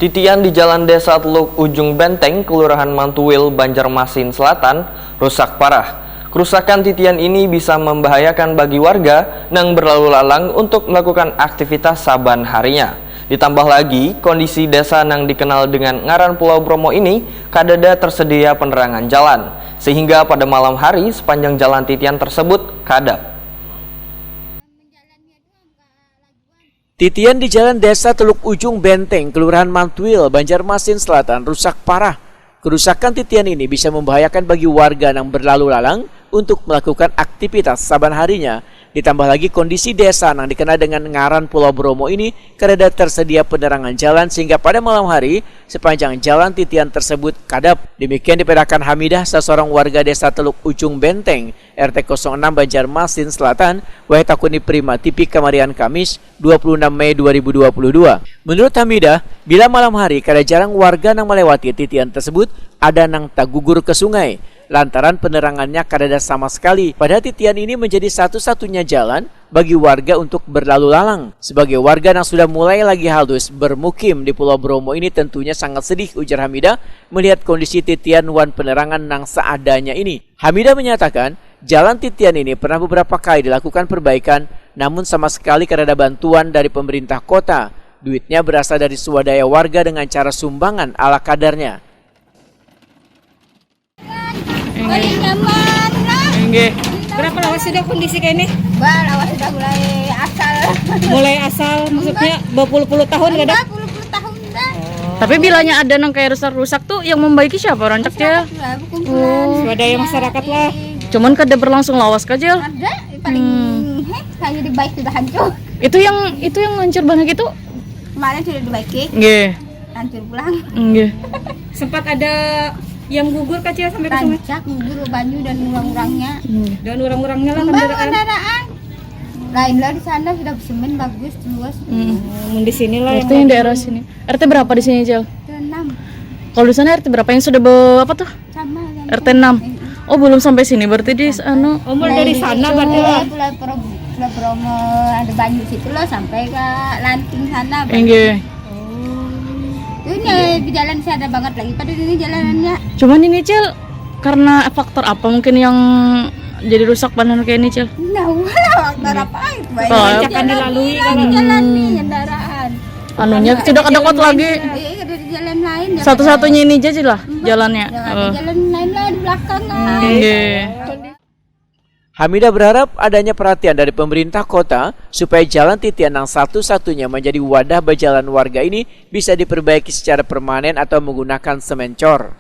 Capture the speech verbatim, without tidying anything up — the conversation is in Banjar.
Titian di Jalan Desa Teluk Ujung Benteng, Kelurahan Mantuil, Banjarmasin Selatan, rusak parah. Kerusakan titian ini bisa membahayakan bagi warga nang berlalu lalang untuk melakukan aktivitas saban harinya. Ditambah lagi, kondisi desa nang dikenal dengan ngaran Pulau Bromo ini kadada tersedia penerangan jalan, sehingga pada malam hari sepanjang jalan titian tersebut kadap. Titian di Jalan Desa Teluk Ujung Benteng, Kelurahan Mantuil, Banjarmasin Selatan, rusak parah. Kerusakan titian ini bisa membahayakan bagi warga nang berlalu lalang untuk melakukan aktivitas saban harinya. Ditambah lagi kondisi desa nang dikenal dengan ngaran Pulau Bromo ini kadada tersedia penerangan jalan sehingga pada malam hari sepanjang jalan titian tersebut kadap. Demikian dipedahkan Hamidah, saseorang warga Desa Teluk Ujung Benteng, R T kosong enam Banjarmasin Selatan, wayah takuni Prima T V kamarian Kamis, dua puluh enam Mei dua ribu dua puluh dua. Menurut Hamidah, bila malam hari kada jarang warga nang melewati titian tersebut ada nang tagugur ke sungai lantaran penerangannya kadada sama sekali. Padahal titian ini menjadi satu-satunya jalan bagi warga untuk berlalu lalang. Sebagai warga nang sudah mulai lagi halus bermukim di Pulau Bromo ini, tentunya sangat sedih, ujar Hamidah, melihat kondisi titian wan penerangan nang seadanya ini. Hamidah menyatakan, jalan titian ini pernah beberapa kali dilakukan perbaikan, namun sama sekali kadada bantuan dari pemerintah kota. Duitnya berasal dari swadaya warga dengan cara sumbangan ala kadarnya. Paling nyaman lah. Enggak. Berapa lawas sudah kondisi kayak ini? Bah, lawas sudah mulai asal. Mulai asal, maksudnya berpuluh-puluh tahun kada? Berpuluh-puluh tahun dah. Oh. Tapi bilanya ada nang kayak rusak-rusak tuh, yang membaiki siapa, orang cek ya? Oh. Swadaya masyarakat lah. Cuman kada berlangsung lawas kajal. Ada, paling hmm. Heh, hanya dibaik sudah hancur. Itu yang itu yang hancur banget itu? Kemarin sudah dibaiki. Nggih. Hancur pulang. Nggih. Sempat ada yang gugur kacil sampai ke sungai? Rancak gugur banyu dan urang-urangnya. Hmm. Dan urang-urangnya lah kendaraan. Kendaraan. Lain lah di sana sudah semen bagus luas. Hmm. Hmm, di sini lah. Itu yang daerah sini. R T berapa di sini, Cil? R T enam. Kalau di sana R T berapa yang sudah be, apa tuh? Sama. R T enam. Oh, belum sampai sini berarti di anu. Oh, mulai dari sana berarti lah. Pulau Promo ada banyu situ loh sampai ke Lanting sana. Enggih. Ini di jalan saya ada banget lagi pada ini jalanannya. Cuman ini Cil, karena faktor apa mungkin yang jadi rusak banar kayak ini Cil? Nah, wala faktor apa itu? Kebanyakan dilalui kan jalan nih kendaraan. Anunya sudah kada kuat lagi. Iya, ada jalan lain. Satu-satunya ini aja lah jalannya. Jalan lain lah di belakang lah. Iya. Hamidah berharap adanya perhatian dari pemerintah kota supaya jalan titian yang satu-satunya menjadi wadah berjalan warga ini bisa diperbaiki secara permanen atau menggunakan semen cor.